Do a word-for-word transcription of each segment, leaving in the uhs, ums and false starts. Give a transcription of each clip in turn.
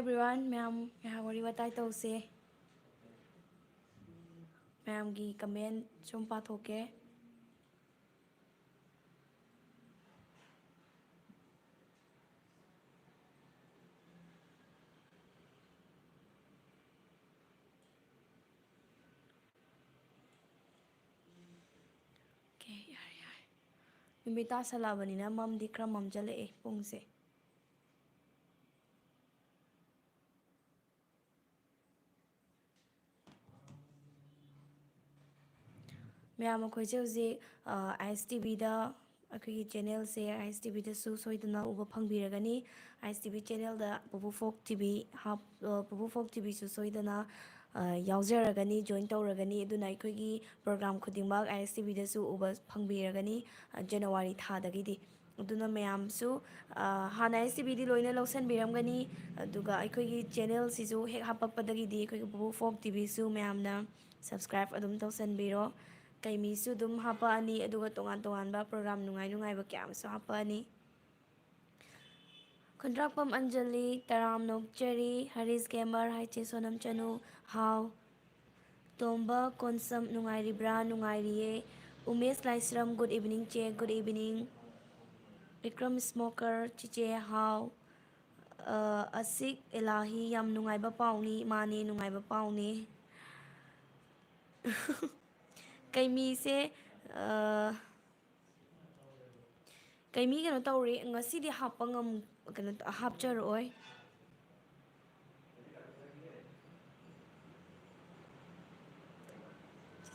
Everyone, ꯃꯌꯥꯝ ꯉꯥꯏꯍꯥꯛ ꯋꯥꯔꯤ ꯋꯥꯇꯥꯏ ꯇꯧꯁꯦ꯫ ꯃꯌꯥꯝꯒꯤ comment ꯁꯨꯝ ꯄꯥꯊꯣꯛꯀꯦ꯫ Okay, ꯌꯥꯔꯦ, ꯌꯥꯔꯦ꯫ ꯅꯨꯃꯤꯠ ꯇꯥꯁꯜꯂꯛꯑꯕꯅꯤꯅ ꯃꯝꯗꯤ ꯈꯔ ꯃꯝꯖꯜꯂꯛꯑꯦ ꯄꯨꯡꯁꯦ꯫ ꯃꯌꯥꯝ, ꯑꯩꯈꯣꯏꯁꯦ ꯍꯧꯖꯤꯛ, ꯑ, ꯑꯥꯏ ꯑꯦꯁ ꯇꯤ ꯚꯤꯗ, ꯑꯩꯈꯣꯏꯒꯤ ꯆꯦꯅꯦꯜꯁꯦ ꯑꯥꯏ ꯑꯦꯁ ꯇꯤ ꯚꯤꯗꯁꯨ ꯁꯣꯏꯗꯅ ꯎꯕ ꯐꯪꯕꯤꯔꯒꯅꯤ꯫ ꯑꯥꯏ ꯑꯦꯁ ꯇꯤ ꯚꯤ ꯆꯦꯅꯦꯜꯗ ꯄꯨꯄꯨ ꯐꯣꯛ ꯇꯤ ꯚꯤ ꯍꯥꯞ-, ꯑ, ꯄꯨꯄꯨ ꯐꯣꯛ ꯇꯤ ꯚꯤꯁꯨ ꯁꯣꯏꯗꯅ, ꯑ, ꯌꯥꯎꯖꯔꯒꯅꯤ, join ꯇꯧꯔꯒꯅꯤ꯫ ꯑꯗꯨꯅ ꯑꯩꯈꯣꯏꯒꯤ program ꯈꯨꯗꯤꯡꯃꯛ ꯑꯥꯏ ꯑꯦꯁ ꯇꯤ ꯚꯤꯗꯁꯨ ꯎꯕ ꯐꯪꯕꯤꯔꯒꯅꯤ, ꯑ, ꯖꯅꯋꯥꯔꯤ ꯊꯥꯗꯒꯤꯗꯤ꯫ ꯑꯗꯨꯅ ꯃꯌꯥꯝꯁꯨ, ꯑ, ꯍꯥꯟꯅ ꯑꯥꯏ ꯑꯦꯁ ꯇꯤ ꯚꯤꯗꯤ ꯂꯣꯏꯅ ꯂꯧꯁꯟꯕꯤꯔꯝꯒꯅꯤ, ꯑꯗꯨꯒ ꯑꯩꯈꯣꯏꯒꯤ ꯆꯦꯅꯦꯜꯁꯤꯁꯨ ꯍꯦꯛ ꯍꯥꯞꯄꯛꯄꯗꯒꯤꯗꯤ ꯑꯩꯈꯣꯏꯒꯤ ꯄꯨꯄꯨ ꯐꯣꯛ ꯇꯤ ꯚꯤꯁꯨ ꯃꯌꯥꯝꯅ subscribe ꯑꯗꯨꯝ ꯇꯧꯁꯟꯕꯤꯔꯣ꯫ ꯀꯩꯃꯤꯁꯨ ꯑꯗꯨꯝ ꯍꯥꯞꯄꯛꯑꯅꯤ, ꯑꯗꯨꯒ ꯇꯣꯉꯥꯟ ꯇꯣꯉꯥꯟꯕ program ꯅꯨꯡꯉꯥꯏ ꯅꯨꯡꯉꯥꯏꯕ ꯀꯌꯥ ꯑꯃꯁꯨ ꯍꯥꯞꯄꯛꯑꯅꯤ꯫ ꯈꯨꯟꯗ꯭ꯔꯥꯛꯄꯝ ꯑꯟꯖꯂꯤ, ꯇꯔꯥꯝ ꯅꯣꯛꯆꯔꯤ꯫ ꯍꯔꯤꯁ ꯒꯦꯃꯔ, ꯍꯥꯏ ꯆꯦ ꯁꯣꯅꯝ ꯆꯅꯨ, ꯍꯥꯎ꯫ ꯇꯣꯝꯕ ꯀꯣꯟꯁꯝ, ꯅꯨꯡꯉꯥꯏꯔꯤꯕ꯭ꯔꯥ? ꯅꯨꯡꯉꯥꯏꯔꯤꯌꯦ꯫ ꯎꯃꯦꯁ ꯂꯥꯏꯁ꯭ꯔꯝ, good evening ꯆꯦ, good evening꯫ ꯕꯤꯀ꯭ꯔꯝ ꯁ꯭ꯃꯣꯀꯔ, ꯆꯤꯆꯦ ꯍꯥꯎ꯫ ꯑ, ꯑꯁꯤꯛ ꯑꯦꯂꯥꯍꯤ, ꯌꯥꯝ ꯅꯨꯡꯉꯥꯏꯕ ꯄꯥꯎꯅꯤ꯫ ꯃꯥꯅꯦ, ꯅꯨꯡꯉꯥꯏꯕ ꯄꯥꯎꯅꯦ꯫ ꯀꯩꯃꯤꯁꯦ, ꯑ, ꯀꯩꯃꯤ ꯀꯩꯅꯣ ꯇꯧꯔꯦ, ꯉꯁꯤꯗꯤ ꯍꯥꯞꯄ ꯉꯝ-, ꯀꯩꯅꯣ ꯇ-, ꯍꯥꯞꯆꯔꯛꯑꯣꯏ꯫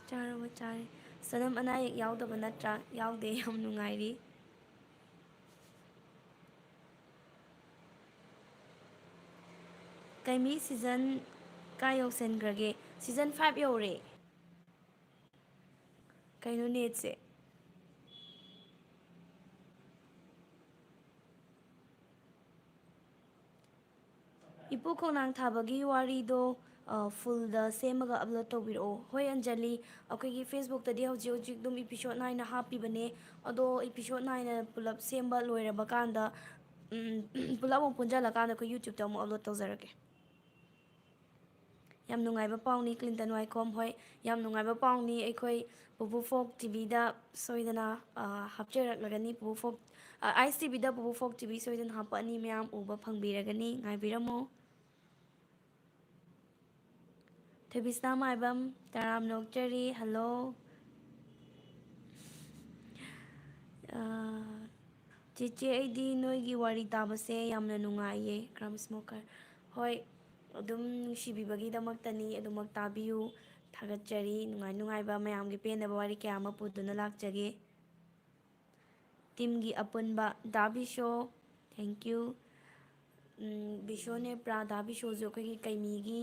ꯆꯥꯔꯕ? ꯆꯥꯔꯦ꯫ ꯁꯅꯝ, ꯑꯅꯥ ꯑꯌꯦꯛ ꯌꯥꯎꯗꯕ ꯅꯠꯇ꯭ꯔꯥ? ꯌꯥꯎꯗꯦ, ꯌꯥꯝ ꯅꯨꯡꯉꯥꯏꯔꯤ꯫ ꯀꯩꯃꯤ season ꯀꯥꯏ ꯌꯧꯁꯟꯈ꯭ꯔꯒꯦ? Season five ꯌꯧꯔꯦ꯫ ꯀꯩꯅꯣ ꯅꯦꯠꯁꯦ? ꯏꯄꯨ ꯈꯣꯡꯅꯥꯡ ꯊꯥꯕꯒꯤ ꯋꯥꯔꯤꯗꯣ, ꯑ, fullꯗ ꯁꯦꯝꯃꯒ upload ꯇꯧꯕꯤꯔꯛꯑꯣ꯫ ꯍꯣꯏ ꯑꯟꯖꯂꯤ, ꯑꯩꯈꯣꯏꯒꯤ Facebookꯇꯗꯤ ꯍꯧꯖꯤꯛ ꯍꯧꯖꯤꯛ ꯑꯗꯨꯝ episode ꯅꯥꯏꯅ ꯍꯥꯞꯄꯤꯕꯅꯦ꯫ ꯑꯗꯣ episode ꯅꯥꯏꯅ ꯄꯨꯂꯞ ꯁꯦꯝꯕ ꯂꯣꯏꯔꯕ ꯀꯥꯟꯗ ꯎꯝ, ꯄꯨꯂꯞ ꯑꯃꯨꯛ ꯄꯨꯟꯁꯤꯜꯂꯀꯥꯟꯗ ꯑꯩꯈꯣꯏ YouTube-ꯇ ꯑꯃꯨꯛ upload ꯇꯧꯖꯔꯛꯀꯦ꯫ ꯌꯥꯝ ꯅꯨꯡꯉꯥꯏꯕ ꯄꯥꯎꯅꯤ, ꯀ꯭ꯂꯤꯟꯇꯟ ꯋꯥꯏꯈꯣꯝ꯫ ꯍꯣꯏ, ꯌꯥꯝ ꯅꯨꯡꯉꯥꯏꯕ ꯄꯥꯎꯅꯤ꯫ ꯑꯩꯈꯣꯏ ꯄꯨꯄꯨ ꯐꯣꯛ ꯇꯤꯚꯤꯗ ꯁꯣꯏꯗꯅ, ꯑ, ꯍꯥꯞꯆꯔꯛꯂꯒꯅꯤ꯫ ꯄꯨꯄꯨ ꯐꯣꯛ, ꯑ, ꯑꯥꯏꯁ ꯇꯤꯚꯤꯗ ꯄꯨꯄꯨ ꯐꯣꯛ ꯇꯤꯚꯤ ꯁꯣꯏꯗꯅ ꯍꯥꯞꯄꯛꯑꯅꯤ꯫ ꯃꯌꯥꯝ ꯎꯕ ꯐꯪꯕꯤꯔꯒꯅꯤ꯫ ꯉꯥꯏꯕꯤꯔꯝꯃꯣ꯫ ꯊꯣꯏꯕꯤꯁꯅꯥ ꯃꯥꯏꯕꯝ, ꯇꯔꯥꯝꯅ ꯑꯣꯛꯆꯔꯤ꯫ Hello꯫ ꯑ, ꯆꯦꯆꯦ, ꯑꯩꯗꯤ ꯅꯣꯏꯒꯤ ꯋꯥꯔꯤ ꯇꯥꯕꯁꯦ ꯌꯥꯝꯅ ꯅꯨꯡꯉꯥꯏꯌꯦ꯫ ꯀ꯭ꯔꯝ ꯁ꯭ꯃꯣꯀꯔ꯫ ꯍꯣꯏ, ꯑꯗꯨꯝ ꯅꯨꯡꯁꯤꯕꯤꯕꯒꯤꯗꯃꯛꯇꯅꯤ꯫ ꯑꯗꯨꯃꯛ ꯇꯥꯕꯤꯌꯨ꯫ ꯊꯥꯒꯠꯆꯔꯤ꯫ ꯅꯨꯡꯉꯥꯏ ꯅꯨꯡꯉꯥꯏꯕ ꯃꯌꯥꯝꯒꯤ ꯄꯦꯟꯅꯕ ꯋꯥꯔꯤ ꯀꯌꯥ ꯑꯃ ꯄꯨꯗꯨꯅ ꯂꯥꯛꯆꯒꯦ꯫ ꯇꯤꯝꯒꯤ ꯑꯄꯨꯟꯕ ꯗꯥ ꯕꯤꯁꯣ, thank you꯫ ꯎꯝ, ꯕꯤꯁꯣ ꯅꯦꯄ꯭ꯔꯥ, ꯗꯥ ꯕꯤꯁꯣꯁꯨ ꯑꯩꯈꯣꯏꯒꯤ ꯀꯩꯃꯤꯒꯤ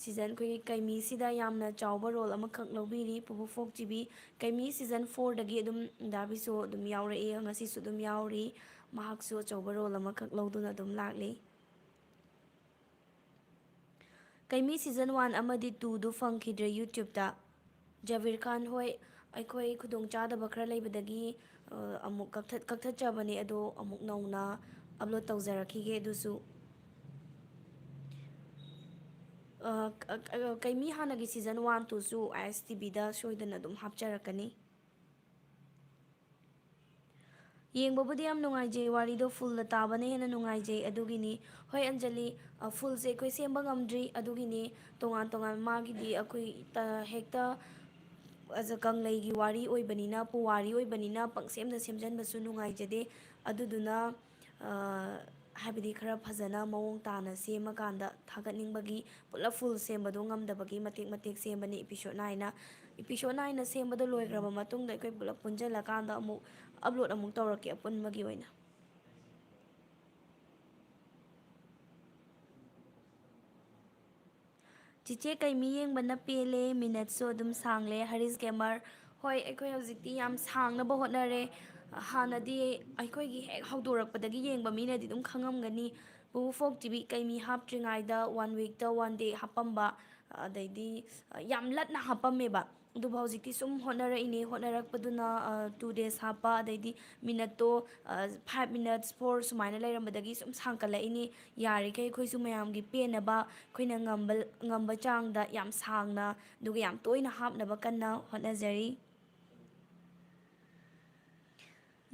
season, ꯑꯩꯈꯣꯏꯒꯤ ꯀꯩꯃꯤꯁꯤꯗ ꯌꯥꯝꯅ ꯆꯥꯎꯕ role ꯑꯃꯈꯛ ꯂꯧꯕꯤꯔꯤ ꯄꯨꯄꯨ ꯐꯣꯛ ꯇꯤꯚꯤ꯫ ꯀꯩꯃꯤ season four-ꯗꯒꯤ ꯑꯗꯨꯝ ꯗꯥ ꯕꯤꯁꯣ ꯑꯗꯨꯝ ꯌꯥꯎꯔꯛꯏ, ꯉꯁꯤꯁꯨ ꯑꯗꯨꯝ ꯌꯥꯎꯔꯤ꯫ ꯃꯍꯥꯛꯁꯨ ꯑꯆꯧꯕ role ꯑꯃꯈꯛ ꯂꯧꯗꯨꯅ ꯑꯗꯨꯝ ꯂꯥꯛꯂꯤ꯫ ꯀꯩꯃꯤ season one ꯑꯃꯗꯤ two-ꯗꯨ ꯐꯪꯈꯤꯗ꯭ꯔꯦ YouTube-ꯇ꯫ ꯖꯕꯤꯔ ꯈꯥꯟ, ꯍꯣꯏ, ꯑꯩꯈꯣꯏ ꯈꯨꯗꯣꯡꯆꯥꯗꯕ ꯈꯔ ꯂꯩꯕꯗꯒꯤ, ꯑ, ꯑꯃꯨꯛ ꯀꯛꯊꯠ-, ꯀꯛꯊꯠꯆꯕꯅꯦ, ꯑꯗꯣ ꯑꯃꯨꯛ ꯅꯧꯅ upload ꯇꯧꯖꯔꯛꯈꯤꯒꯦ꯫ ꯑꯗꯨꯁꯨ, ꯑ, ꯀ-, ꯀ-, ꯀꯩꯃꯤ ꯍꯥꯟꯅꯒꯤ season one, two-ꯁꯨ ꯑꯥꯏ ꯑꯦꯁ ꯇꯤ ꯚꯤꯗ ꯁꯣꯏꯗꯅ ꯑꯗꯨꯝ ꯍꯥꯞꯆꯔꯛꯀꯅꯤ꯫ ꯌꯦꯡꯕꯕꯨꯗꯤ ꯌꯥꯝ ꯅꯨꯡꯉꯥꯏꯖꯩ, ꯋꯥꯔꯤꯗꯣ full-ꯗ ꯇꯥꯕꯅ ꯍꯦꯟꯅ ꯅꯨꯡꯉꯥꯏꯖꯩ, ꯑꯗꯨꯒꯤꯅꯤ꯫ ꯍꯣꯏ ꯑꯟꯖꯂꯤ, ꯑ, full-ꯁꯦ ꯑꯩꯈꯣꯏ ꯁꯦꯝꯕ ꯉꯝꯗ꯭ꯔꯤ, ꯑꯗꯨꯒꯤꯅꯤ꯫ ꯇꯣꯉꯥꯟ ꯇꯣꯉꯥꯟ ꯃꯥꯒꯤꯗꯤ ꯑꯩꯈꯣꯏ ꯇ-, ꯍꯦꯛꯇ ꯑꯖ-, ꯀꯪꯂꯩꯒꯤ ꯋꯥꯔꯤ ꯑꯣꯏꯕꯅꯤꯅ, ꯄꯨꯋꯥꯔꯤ ꯑꯣꯏꯕꯅꯤꯅ ꯄꯪꯁꯦꯝꯗ ꯁꯦꯝꯖꯟꯕꯁꯨ ꯅꯨꯡꯉꯥꯏꯖꯗꯦ꯫ ꯑꯗꯨꯗꯨꯅ, ꯑ, ꯍꯥꯏꯕꯗꯤ ꯈꯔ ꯐꯖꯅ ꯃꯑꯣꯡ ꯇꯥꯅ ꯁꯦꯝꯃꯀꯥꯟꯗ ꯊꯥꯒꯠꯅꯤꯡꯕꯒꯤ ꯄꯨꯂꯞ full ꯁꯦꯝꯕꯗꯣ ꯉꯝꯗꯕꯒꯤ ꯃꯇꯦꯛ ꯃꯇꯦꯛ ꯁꯦꯝꯕꯅꯤ, episode nine-ꯅ꯫ Episode nine-ꯅ ꯁꯦꯝꯕꯗꯣ ꯂꯣꯏꯈ꯭ꯔꯕ ꯃꯇꯨꯡꯗ ꯑꯩꯈꯣꯏ ꯄꯨꯂꯞ ꯄꯨꯟꯁꯤꯜꯂꯀꯥꯟꯗ ꯑꯃꯨꯛ upload ꯑꯃꯨꯛ ꯇꯧꯔꯛꯀꯦ ꯑꯄꯨꯟꯕꯒꯤ ꯑꯣꯏꯅ꯫ ꯆꯤꯆꯦ ꯀꯩꯃꯤ ꯌꯦꯡꯕꯅ ꯄꯦꯜꯂꯦ, minute-ꯁꯨ ꯑꯗꯨꯝ ꯁꯥꯡꯂꯦ꯫ ꯍꯔꯤꯁ ꯒꯦꯃꯔ, ꯍꯣꯏ, ꯑꯩꯈꯣꯏ ꯍꯧꯖꯤꯛꯇꯤ ꯌꯥꯝ ꯁꯥꯡꯅꯕ ꯍꯣꯠꯅꯔꯦ꯫ ꯍꯥꯟꯅꯗꯤ ꯑꯩꯈꯣꯏꯒꯤ ꯍꯦꯛ ꯍꯧꯗꯣꯔꯛꯄꯗꯒꯤ ꯌꯦꯡꯕ ꯃꯤꯅꯗꯤ ꯑꯗꯨꯝ ꯈꯪꯉꯝꯒꯅꯤ, ꯄꯨꯄꯨ ꯐꯣꯛ ꯇꯤꯚꯤ ꯀꯩꯃꯤ ꯍꯥꯞꯇ꯭ꯔꯤꯉꯩꯗ one week-ꯇ one day ꯍꯥꯞꯄꯝꯕ, ꯑꯗꯩꯗꯤ ꯌꯥꯝ ꯂꯠꯅ ꯍꯥꯞꯄꯝꯃꯦꯕ꯫ ꯑꯗꯨꯕꯨ ꯍꯧꯖꯤꯛꯇꯤ ꯁꯨꯝ ꯍꯣꯠꯅꯔꯛꯏꯅꯦ꯫ ꯍꯣꯠꯅꯔꯛꯄꯗꯨꯅ, ꯑ, two days ꯍꯥꯞꯄ, ꯑꯗꯩꯗꯤ minute ꯇꯣ, ꯑ, five minutes, four ꯁꯨꯃꯥꯏꯅ ꯂꯩꯔꯝꯕꯗꯒꯤ ꯁꯨꯝ ꯁꯥꯡꯀꯠꯂꯛꯏꯅꯦ꯫ ꯌꯥꯔꯤꯈꯩ ꯑꯩꯈꯣꯏꯁꯨ ꯃꯌꯥꯝꯒꯤ ꯄꯦꯟꯅꯕ ꯑꯩꯈꯣꯏꯅ ꯉꯝꯕ, ꯉꯝꯕ ꯆꯥꯡꯗ ꯌꯥꯝ ꯁꯥꯡꯅ ꯑꯗꯨꯒ ꯌꯥꯝ ꯇꯣꯏꯅ ꯍꯥꯞꯅꯕ ꯀꯟꯅ ꯍꯣꯠꯅꯖꯔꯤ꯫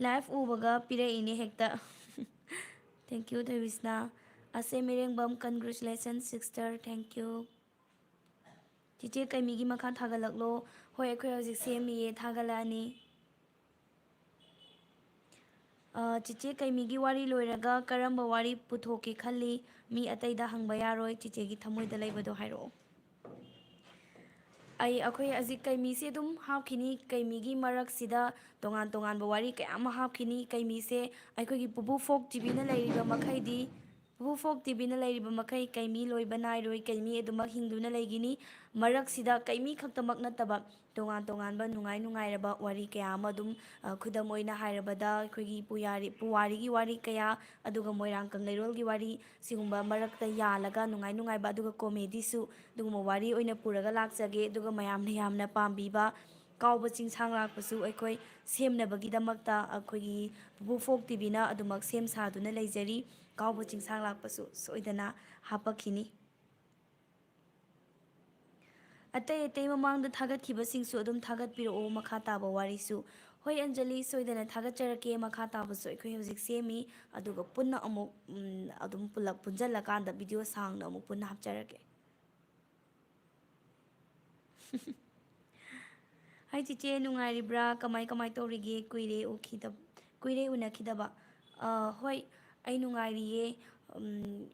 Live ꯎꯕꯒ ꯄꯤꯔꯛꯏꯅꯦ ꯍꯦꯛꯇ꯫ Thank you, ꯊꯣꯏꯕꯤꯁꯅꯥ꯫ ꯑꯁꯦ ꯃꯤꯔꯦꯡꯕꯝ, congratulations sister, thank you꯫ ꯆꯤꯆꯦ ꯀꯩꯃꯤꯒꯤ ꯃꯈꯥ ꯊꯥꯒꯠꯂꯛꯂꯣ꯫ ꯍꯣꯏ, ꯑꯩꯈꯣꯏ ꯍꯧꯖꯤꯛ ꯁꯦꯝꯃꯤꯌꯦ, ꯊꯥꯒꯠꯂꯛꯑꯅꯤ꯫ ꯑ, ꯆꯤꯆꯦ ꯀꯩꯃꯤꯒꯤ ꯋꯥꯔꯤ ꯂꯣꯏꯔꯒ ꯀꯔꯝꯕ ꯋꯥꯔꯤ ꯄꯨꯊꯣꯛꯀꯦ ꯈꯜꯂꯤ? ꯃꯤ ꯑꯇꯩꯗ ꯍꯪꯕ ꯌꯥꯔꯣꯏ, ꯆꯤꯆꯦꯒꯤ ꯊꯃꯣꯏꯗ ꯂꯩꯕꯗꯣ ꯍꯥꯏꯔꯛꯑꯣ꯫ ꯑꯩ, ꯑꯩꯈꯣꯏ ꯍꯧꯖꯤꯛ ꯀꯩꯃꯤꯁꯦ ꯑꯗꯨꯝ ꯍꯥꯞꯈꯤꯅꯤ꯫ ꯀꯩꯃꯤꯒꯤ ꯃꯔꯛꯁꯤꯗ ꯇꯣꯉꯥꯟ ꯇꯣꯉꯥꯟꯕ ꯋꯥꯔꯤ ꯀꯌꯥ ꯑꯃ ꯍꯥꯞꯈꯤꯅꯤ꯫ ꯀꯩꯃꯤꯁꯦ ꯑꯩꯈꯣꯏꯒꯤ ꯄꯨꯄꯨ ꯐꯣꯛ ꯇꯤꯚꯤꯅ ꯂꯩꯔꯤꯕ ꯃꯈꯩꯗꯤ, ꯄꯨꯄꯨ ꯐꯣꯛ ꯇꯤꯚꯤꯅ ꯂꯩꯔꯤꯕ ꯃꯈꯩ ꯀꯩꯃꯤ ꯂꯣꯏꯕ ꯅꯥꯏꯔꯣꯏ, ꯀꯩꯃꯤ ꯑꯗꯨꯃꯛ ꯍꯤꯡꯗꯨꯅ ꯂꯩꯒꯅꯤ꯫ ꯃꯔꯛꯁꯤꯗ ꯀꯩꯃꯤ ꯈꯛꯇꯃꯛ ꯅꯠꯇꯕ, ꯇꯣꯉꯥꯟ ꯇꯣꯉꯥꯟꯕ ꯅꯨꯡꯉꯥꯏ ꯅꯨꯡꯉꯥꯏꯔꯕ ꯋꯥꯔꯤ ꯀꯌꯥ ꯑꯃ ꯑꯗꯨꯝ, ꯑ, ꯈꯨꯗꯝ ꯑꯣꯏꯅ ꯍꯥꯏꯔꯕꯗ, ꯑꯩꯈꯣꯏꯒꯤ ꯄꯨꯌꯥꯔꯤ-, ꯄꯨꯋꯥꯔꯤꯒꯤ ꯋꯥꯔꯤ ꯀꯌꯥ, ꯑꯗꯨꯒ ꯃꯣꯏꯔꯥꯡ ꯀꯪꯂꯩꯔꯣꯜꯒꯤ ꯋꯥꯔꯤ, ꯁꯤꯒꯨꯝꯕ ꯃꯔꯛꯇ ꯌꯥꯜꯂꯒ ꯅꯨꯡꯉꯥꯏ ꯅꯨꯡꯉꯥꯏꯕ, ꯑꯗꯨꯒ ꯀꯣꯃꯦꯗꯤꯁꯨ ꯑꯗꯨꯒꯨꯝꯕ ꯋꯥꯔꯤ ꯑꯣꯏꯅ ꯄꯨꯔꯒ ꯂꯥꯛꯆꯒꯦ꯫ ꯑꯗꯨꯒ ꯃꯌꯥꯝꯅ ꯌꯥꯝꯅ ꯄꯥꯝꯕꯤꯕ ꯀꯥꯎꯕ ꯆꯤꯡꯁꯥꯡ ꯂꯥꯛꯄꯁꯨ ꯑꯩꯈꯣꯏ ꯁꯦꯝꯅꯕꯒꯤꯗꯃꯛꯇ ꯑꯩꯈꯣꯏꯒꯤ ꯄꯨꯄꯨ ꯐꯣꯛ ꯇꯤꯚꯤꯅ ꯑꯗꯨꯃꯛ ꯁꯦꯝ ꯁꯥꯗꯨꯅ ꯂꯩꯖꯔꯤ꯫ ꯀꯥꯎꯕ ꯆꯤꯡꯁꯥꯡ ꯂꯥꯛꯄꯁꯨ ꯁꯣꯏꯗꯅ ꯍꯥꯞꯄꯛꯈꯤꯅꯤ꯫ ꯑꯇꯩ ꯑꯇꯩ ꯃꯃꯥꯡꯗ ꯊꯥꯒꯠꯈꯤꯕꯁꯤꯡꯁꯨ ꯑꯗꯨꯝ ꯊꯥꯒꯠꯄꯤꯔꯛꯑꯣ, ꯃꯈꯥ ꯇꯥꯕ ꯋꯥꯔꯤꯁꯨ꯫ ꯍꯣꯏ ꯑꯟꯖꯂꯤ, ꯁꯣꯏꯗꯅ ꯊꯥꯒꯠꯆꯔꯛꯀꯦ꯫ ꯃꯈꯥ ꯇꯥꯕꯁꯨ ꯑꯩꯈꯣꯏ ꯍꯧꯖꯤꯛ ꯁꯦꯝꯃꯤ, ꯑꯗꯨꯒ ꯄꯨꯟꯅ ꯑꯃꯨꯛ, ꯎꯝ, ꯑꯗꯨꯝ ꯄꯨꯂꯞ ꯄꯨꯟꯁꯤꯜꯂꯀꯥꯟꯗ ꯚꯤꯗꯤꯑꯣ ꯁꯥꯡꯅ ꯑꯃꯨꯛ ꯄꯨꯟꯅ ꯍꯥꯞꯆꯔꯛꯀꯦ꯫ ꯍꯥꯏ ꯆꯤꯆꯦ, ꯅꯨꯡꯉꯥꯏꯔꯤꯕ꯭ꯔꯥ? ꯀꯃꯥꯏ ꯀꯃꯥꯏ ꯇꯧꯔꯤꯒꯦ? ꯀꯨꯏꯔꯦ ꯎꯈꯤꯗꯕ, ꯀꯨꯏꯔꯦ ꯎꯅꯈꯤꯗꯕ꯫ ꯑ, ꯍꯣꯏ, ꯑꯩ ꯅꯨꯡꯉꯥꯏꯔꯤꯌꯦ꯫ ꯎꯝ,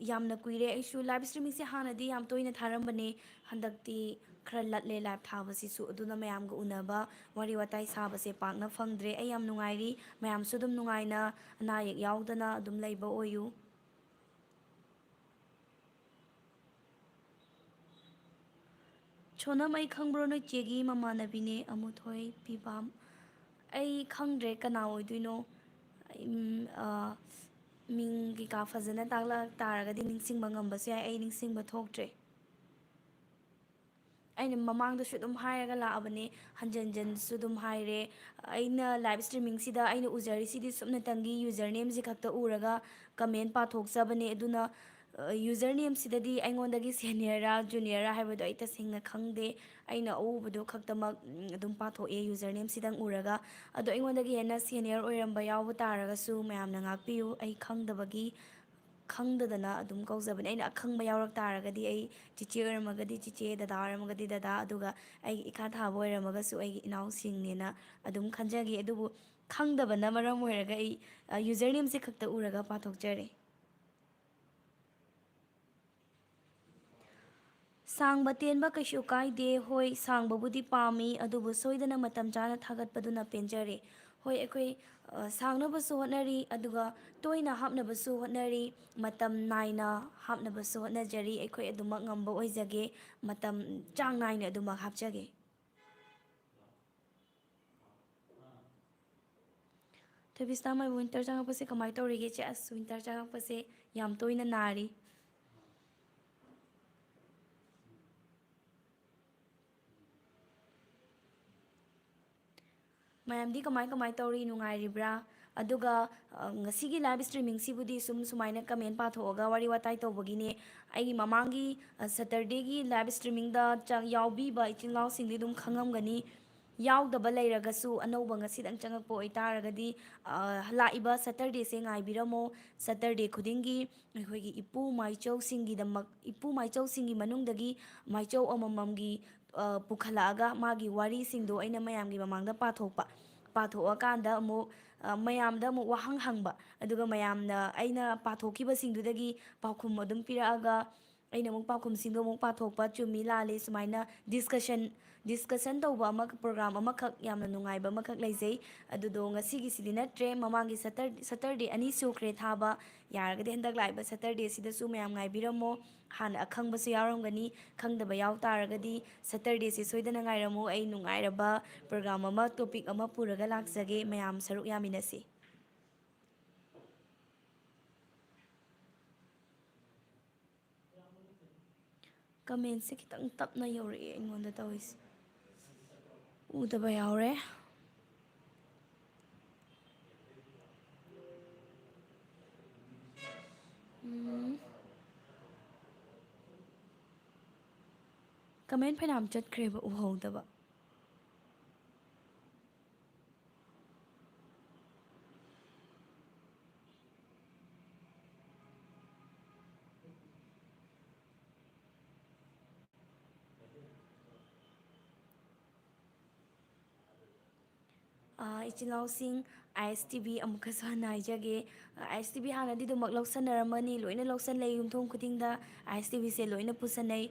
ꯌꯥꯝꯅ ꯀꯨꯏꯔꯦ꯫ ꯑꯩꯁꯨ ꯂꯥꯏꯚ ꯁ꯭ꯇ꯭ꯔꯤꯃꯤꯡꯁꯦ ꯍꯥꯟꯅꯗꯤ ꯌꯥꯝ ꯇꯣꯏꯅ ꯊꯥꯔꯝꯕꯅꯦ, ꯍꯟꯗꯛꯇꯤ ꯈꯔ ꯂꯠꯂꯦ ꯂꯥꯏꯚ ꯊꯥꯕꯁꯤꯁꯨ꯫ ꯑꯗꯨꯅ ꯃꯌꯥꯝꯒ ꯎꯅꯕ, ꯋꯥꯔꯤ ꯋꯥꯇꯥꯏ ꯁꯥꯕꯁꯦ ꯄꯥꯛꯅ ꯐꯪꯗ꯭ꯔꯦ꯫ ꯑꯩ ꯌꯥꯝ ꯅꯨꯡꯉꯥꯏꯔꯤ꯫ ꯃꯌꯥꯝꯁꯨ ꯑꯗꯨꯝ ꯅꯨꯡꯉꯥꯏꯅ, ꯑꯅꯥ ꯑꯌꯦꯛ ꯌꯥꯎꯗꯅ ꯑꯗꯨꯝ ꯂꯩꯕ ꯑꯣꯏꯌꯨ꯫ ꯁꯣꯅꯝ, ꯑꯩ ꯈꯪꯕ꯭ꯔꯣ? ꯅꯣꯏ ꯆꯦꯒꯤ ꯃꯃꯥꯟꯅꯕꯤꯅꯦ, ꯑꯃꯨꯊꯣꯏ ꯄꯤꯕꯥꯝ꯫ ꯑꯩ ꯈꯪꯗ꯭ꯔꯦ ꯀꯅꯥ ꯑꯣꯏꯗꯣꯏꯅꯣ꯫ ꯎꯝ, ꯑ, ꯃꯤꯡ ꯀꯩꯀꯥ ꯐꯖꯅ ꯇꯥꯛꯂꯛ ꯇꯥꯔꯒꯗꯤ ꯅꯤꯡꯁꯤꯡꯕ ꯉꯝꯕꯁꯨ ꯌꯥꯏ, ꯑꯩ ꯅꯤꯡꯁꯤꯡꯕ ꯊꯣꯛꯇ꯭ꯔꯦ꯫ ꯑꯩꯅ ꯃꯃꯥꯡꯗꯁꯨ ꯑꯗꯨꯝ ꯍꯥꯏꯔꯒ ꯂꯥꯛꯑꯕꯅꯦ, ꯍꯟꯖꯟ ꯍꯟꯖꯟꯁꯨ ꯑꯗꯨꯝ ꯍꯥꯏꯔꯦ꯫ ꯑꯩꯅ live streaming ꯁꯤꯗ ꯑꯩꯅ ꯎꯖꯔꯤꯁꯤꯗꯤ ꯁꯨꯞꯅꯇꯪꯒꯤ user name ꯁꯤ ꯈꯛꯇ ꯎꯔꯒ comment ꯄꯥꯊꯣꯛꯆꯕꯅꯦ꯫ ꯑꯗꯨꯅ, ꯑ, user name ꯁꯤꯗꯗꯤ ꯑꯩꯉꯣꯟꯗꯒꯤ senior ꯔꯥ junior ꯔꯥ ꯍꯥꯏꯕꯗꯣ ꯑꯩ ꯇꯁꯦꯡꯅ ꯈꯪꯗꯦ꯫ ꯑꯩꯅ ꯑꯎꯕꯗꯣ ꯈꯛꯇꯃꯛ, ꯎꯝ, ꯑꯗꯨꯝ ꯄꯥꯊꯣꯛꯑꯦ user name ꯁꯤꯗꯪ ꯎꯔꯒ꯫ ꯑꯗꯣ ꯑꯩꯉꯣꯟꯗꯒꯤ ꯍꯦꯟꯅ senior ꯑꯣꯏꯔꯝꯕ ꯌꯥꯎꯕ ꯇꯥꯔꯒꯁꯨ ꯃꯌꯥꯝꯅ ꯉꯥꯛꯄꯤꯌꯨ꯫ ꯑꯩ ꯈꯪꯗꯕꯒꯤ ꯈꯪꯗꯗꯅ ꯑꯗꯨꯝ ꯀꯧꯖꯕꯅꯦ꯫ ꯑꯩꯅ ꯑꯈꯪꯕ ꯌꯥꯎꯔꯛ ꯇꯥꯔꯒꯗꯤ ꯑꯩ ꯆꯤꯆꯦ ꯑꯣꯏꯔꯝꯃꯒꯗꯤ ꯆꯤꯆꯦ, ꯗꯗꯥ ꯑꯣꯏꯔꯝꯃꯒꯗꯤ ꯗꯗꯥ, ꯑꯗꯨꯒ ꯑꯩꯒꯤ ꯏꯈꯥ ꯊꯥꯕ ꯑꯣꯏꯔꯝꯃꯒꯁꯨ ꯑꯩꯒꯤ ꯏꯅꯥꯎꯁꯤꯡꯅꯦꯅ ꯑꯗꯨꯝ ꯈꯟꯖꯒꯦ꯫ ꯑꯗꯨꯕꯨ ꯈꯪꯗꯕꯅ ꯃꯔꯝ ꯑꯣꯏꯔꯒ ꯑꯩ, ꯑ, user name ꯁꯦ ꯈꯛꯇ ꯎꯔꯒ ꯄꯥꯊꯣꯛꯆꯔꯦ꯫ ꯁꯥꯡꯕ ꯇꯦꯟꯕ ꯀꯩꯁꯨ ꯀꯥꯏꯗꯦ꯫ ꯍꯣꯏ, ꯁꯥꯡꯕꯕꯨꯗꯤ ꯄꯥꯝꯃꯤ, ꯑꯗꯨꯕꯨ ꯁꯣꯏꯗꯅ ꯃꯇꯝ ꯆꯥꯅ ꯊꯥꯒꯠꯄꯗꯨꯅ ꯄꯦꯟꯖꯔꯦ꯫ ꯍꯣꯏ, ꯑꯩꯈꯣꯏ, ꯑ, ꯁꯥꯡꯅꯕꯁꯨ ꯍꯣꯠꯅꯔꯤ, ꯑꯗꯨꯒ ꯇꯣꯏꯅ ꯍꯥꯞꯅꯕꯁꯨ ꯍꯣꯠꯅꯔꯤ, ꯃꯇꯝ ꯅꯥꯏꯅ ꯍꯥꯞꯅꯕꯁꯨ ꯍꯣꯠꯅꯖꯔꯤ꯫ ꯑꯩꯈꯣꯏ ꯑꯗꯨꯃꯛ ꯉꯝꯕ ꯑꯣꯏꯖꯒꯦ, ꯃꯇꯝ ꯆꯥꯡ ꯅꯥꯏꯅ ꯑꯗꯨꯃꯛ ꯍꯥꯞꯆꯒꯦ꯫ ꯊꯣꯏꯕꯤꯁꯅꯥ ꯃꯥꯏꯕ, winter ꯆꯪꯉꯛꯄꯁꯦ ꯀꯃꯥꯏꯅ ꯇꯧꯔꯤꯒꯦ ꯏꯆꯦ? ꯑꯁ, winter ꯆꯪꯉꯛꯄꯁꯦ ꯌꯥꯝ ꯇꯣꯏꯅ ꯅꯥꯔꯤ꯫ ꯃꯌꯥꯝꯗꯤ ꯀꯃꯥꯏ ꯀꯃꯥꯏ ꯇꯧꯔꯤ? ꯅꯨꯡꯉꯥꯏꯔꯤꯕ꯭ꯔꯥ? ꯑꯗꯨꯒ, ꯑ, ꯉꯁꯤꯒꯤ live streaming ꯁꯤꯕꯨꯗꯤ ꯁꯨꯝ ꯁꯨꯃꯥꯏꯅ comment ꯄꯥꯊꯣꯛꯑꯒ ꯋꯥꯔꯤ ꯋꯥꯇꯥꯏ ꯇꯧꯕꯒꯤꯅꯦ꯫ ꯑꯩꯒꯤ ꯃꯃꯥꯡꯒꯤ, ꯑ, Saturday ꯒꯤ live streaming ꯗ ꯆꯪ-, ꯌꯥꯎꯕꯤꯕ ꯏꯆꯤꯜ ꯏꯅꯥꯎꯁꯤꯡꯗꯤ ꯑꯗꯨꯝ ꯈꯪꯉꯝꯒꯅꯤ꯫ ꯌꯥꯎꯗꯕ ꯂꯩꯔꯒꯁꯨ ꯑꯅꯧꯕ ꯉꯁꯤꯗꯪ ꯆꯪꯉꯛꯄ ꯑꯣꯏꯇꯥꯔꯒꯗꯤ, ꯑ, ꯂꯥꯛꯏꯕ Saturday ꯁꯦ ꯉꯥꯏꯕꯤꯔꯝꯃꯣ꯫ Saturday ꯈꯨꯗꯤꯡꯒꯤ ꯑꯩꯈꯣꯏꯒꯤ ꯏꯄꯨ ꯃꯥꯏꯆꯧꯁꯤꯡꯒꯤꯗꯃꯛ, ꯏꯄꯨ ꯃꯥꯏꯆꯧꯁꯤꯡꯒꯤ ꯃꯅꯨꯡꯗꯒꯤ ꯃꯥꯏꯆꯧ ꯑꯃꯃꯝꯒꯤ, ꯑ, ꯄꯨꯈꯠꯂꯛꯑꯒ ꯃꯥꯒꯤ ꯋꯥꯔꯤꯁꯤꯡꯗꯣ ꯑꯩꯅ ꯃꯌꯥꯝꯒꯤ ꯃꯃꯥꯡꯗ ꯄꯥꯊꯣꯛꯄ꯫ ꯄꯥꯊꯣꯛꯑꯀꯥꯟꯗ ꯑꯃꯨꯛ, ꯑ, ꯃꯌꯥꯝꯗ ꯑꯃꯨꯛ ꯋꯥꯍꯪ ꯍꯪꯕ꯫ ꯑꯗꯨꯒ ꯃꯌꯥꯝꯅ ꯑꯩꯅ ꯄꯥꯊꯣꯛꯈꯤꯕꯁꯤꯡꯗꯨꯗꯒꯤ ꯄꯥꯎꯈꯨꯝ ꯑꯗꯨꯝ ꯄꯤꯔꯛꯑꯒ ꯑꯩꯅ ꯑꯃꯨꯛ ꯄꯥꯎꯈꯨꯝꯁꯤꯡꯗꯣ ꯑꯃꯨꯛ ꯄꯥꯊꯣꯛꯄ, ꯆꯨꯝꯃꯤ ꯂꯥꯜꯂꯤ ꯁꯨꯃꯥꯏꯅ discussion, discussion ꯇꯧꯕ ꯑꯃ, program ꯑꯃꯈꯛ, ꯌꯥꯝꯅ ꯅꯨꯡꯉꯥꯏꯕ ꯑꯃꯈꯛ ꯂꯩꯖꯩ꯫ ꯑꯗꯨꯗꯣ ꯉꯁꯤꯒꯤꯁꯤꯗꯤ ꯅꯠꯇ꯭ꯔꯦ, ꯃꯃꯥꯡꯒꯤ Satur-, Saturday ꯑꯅꯤ ꯁꯨꯈ꯭ꯔꯦ ꯊꯥꯕ꯫ ꯌꯥꯔꯒꯗꯤ ꯍꯟꯗꯛ ꯂꯥꯛꯏꯕ Saturday ꯁꯤꯗꯁꯨ ꯃꯌꯥꯝ ꯉꯥꯏꯕꯤꯔꯝꯃꯣ꯫ ꯍꯥꯟꯅ ꯑꯈꯪꯕꯁꯨ ꯌꯥꯎꯔꯝꯒꯅꯤ, ꯈꯪꯗꯕ ꯌꯥꯎ ꯇꯥꯔꯒꯗꯤ Saturday ꯁꯤ ꯁꯣꯏꯗꯅ ꯉꯥꯏꯔꯝꯃꯨ꯫ ꯑꯩ ꯅꯨꯡꯉꯥꯏꯔꯕ program ꯑꯃ, topic ꯑꯃ ꯄꯨꯔꯒ ꯂꯥꯛꯆꯒꯦ, ꯃꯌꯥꯝ ꯁꯔꯨꯛ ꯌꯥꯃꯤꯟꯅꯁꯤ꯫ ꯀꯃꯦꯟꯁꯦ ꯈꯤꯇꯪ ꯇꯞꯅ ꯌꯧꯔꯛꯑꯦ ꯑꯩꯉꯣꯟꯗ ꯇꯧꯔꯤꯁꯦ꯫ ꯎꯗꯕ ꯌꯥꯎꯔꯦ꯫ ꯎꯝ꯫ ꯀꯃꯦꯟ ꯐꯅꯌꯥꯝ ꯆꯠꯈ꯭ꯔꯦꯕ ꯎꯍꯧꯗꯕ꯫ ꯑꯥ, ꯏꯆꯤꯜ ꯏꯅꯥꯎꯁꯤꯡ, ꯑꯥꯏ ꯑꯦꯁ ꯇꯤ ꯚꯤ ꯑꯃꯨꯛꯀꯁꯨ ꯍꯟꯅ ꯍꯥꯏꯖꯒꯦ꯫ ꯑꯥꯏ ꯑꯦꯁ ꯇꯤ ꯚꯤ ꯍꯥꯟꯅꯗꯤ ꯑꯗꯨꯃꯛ ꯂꯧꯁꯟꯅꯔꯝꯃꯅꯤ, ꯂꯣꯏꯅ ꯂꯧꯁꯟꯅꯩ, ꯌꯨꯝꯊꯣꯡ ꯈꯨꯗꯤꯡꯗ ꯑꯥꯏ ꯑꯦꯁ ꯇꯤ ꯚꯤꯁꯦ ꯂꯣꯏꯅ ꯄꯨꯁꯟꯅꯩ꯫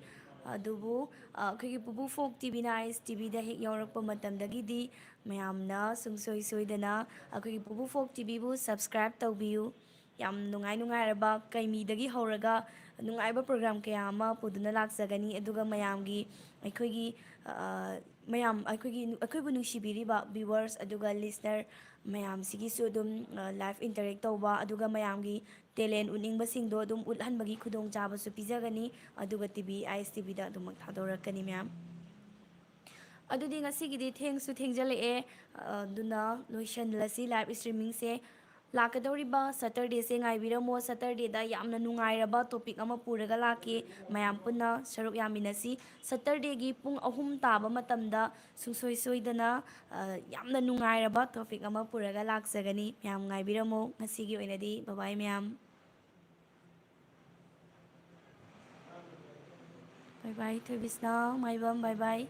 ꯑꯗꯨꯕꯨ, ꯑꯥ, ꯑꯩꯈꯣꯏꯒꯤ ꯄꯨꯕꯨ ꯐꯣꯛ ꯇꯤ ꯚꯤꯅ ꯑꯥꯏ ꯑꯦꯁ ꯇꯤ ꯚꯤꯗ ꯍꯦꯛ ꯌꯥꯎꯔꯛꯄ ꯃꯇꯝꯗꯒꯤꯗꯤ ꯃꯌꯥꯝꯅ ꯁꯨꯡꯁꯣꯏ ꯁꯣꯏꯗꯅ ꯑꯩꯈꯣꯏꯒꯤ ꯄꯨꯕꯨ ꯐꯣꯛ ꯇꯤ ꯚꯤꯕꯨ subscribe ꯇꯧꯕꯤꯌꯨ꯫ ꯌꯥꯝ ꯅꯨꯡꯉꯥꯏ ꯅꯨꯡꯉꯥꯏꯔꯕ ꯀꯩꯃꯤꯗꯒꯤ ꯍꯧꯔꯒ ꯅꯨꯡꯉꯥꯏꯕ program ꯀꯌꯥ ꯑꯃ ꯄꯨꯗꯨꯅ ꯂꯥꯛꯆꯒꯅꯤ꯫ ꯑꯗꯨꯒ ꯃꯌꯥꯝꯒꯤ, ꯑꯩꯈꯣꯏꯒꯤ, ꯑ, ꯃꯌꯥꯝ, ꯑꯩꯈꯣꯏꯒꯤ, ꯑꯩꯈꯣꯏꯕꯨ ꯅꯨꯡꯁꯤꯕꯤꯔꯤꯕ viewers ꯑꯗꯨꯒ listener ꯃꯌꯥꯝꯁꯤꯒꯤꯁꯨ ꯑꯗꯨꯝ, ꯑ, live interact ꯇꯧꯕ, ꯑꯗꯨꯒ ꯃꯌꯥꯝꯒꯤ talent ꯎꯠꯅꯤꯡꯕꯁꯤꯡꯗꯣ ꯑꯗꯨꯝ ꯎꯠꯍꯟꯕꯒꯤ ꯈꯨꯗꯣꯡꯆꯥꯕꯁꯨ ꯄꯤꯖꯒꯅꯤ꯫ ꯑꯗꯨꯒ ꯇꯤ ꯚꯤ, ꯑꯥꯏ ꯑꯦꯁ ꯇꯤ ꯚꯤꯗ ꯑꯗꯨꯃꯛ ꯊꯥꯗꯣꯔꯛꯀꯅꯤ ꯃꯌꯥꯝ꯫ ꯑꯗꯨꯗꯤ ꯉꯁꯤꯒꯤꯗꯤ ꯊꯦꯡꯁꯨ ꯊꯦꯡꯖꯜꯂꯛꯑꯦ, ꯑ, ꯑꯗꯨꯅ ꯂꯣꯏꯁꯤꯜꯂꯁꯤ live streamingꯁꯦ꯫ ꯂꯥꯛꯀꯗꯧꯔꯤꯕ Saturdayꯁꯦ ꯉꯥꯏꯕꯤꯔꯝꯃꯣ꯫ Saturdayꯗ ꯌꯥꯝꯅ ꯅꯨꯡꯉꯥꯏꯔꯕ topic ꯑꯃ ꯄꯨꯔꯒ ꯂꯥꯛꯀꯦ꯫ ꯃꯌꯥꯝ ꯄꯨꯟꯅ ꯁꯔꯨꯛ ꯌꯥꯃꯤꯟꯅꯁꯤ꯫ Saturdayꯒꯤ ꯄꯨꯡ ꯑꯍꯨꯝ ꯇꯥꯕ ꯃꯇꯝꯗ ꯁꯨꯡꯁꯣꯏ ꯁꯣꯏꯗꯅ, ꯑ, ꯌꯥꯝꯅ ꯅꯨꯡꯉꯥꯏꯔꯕ topic ꯑꯃ ꯄꯨꯔꯒ ꯂꯥꯛꯆꯒꯅꯤ꯫ ꯃꯌꯥꯝ ꯉꯥꯏꯕꯤꯔꯝꯃꯣ꯫ ꯉꯁꯤꯒꯤ ꯑꯣꯏꯅꯗꯤ bye bye ꯃꯌꯥꯝ꯫ Bye bye ꯊꯣꯏꯕꯤꯁꯅꯥ, ꯃꯥꯏꯕꯝ, bye bye꯫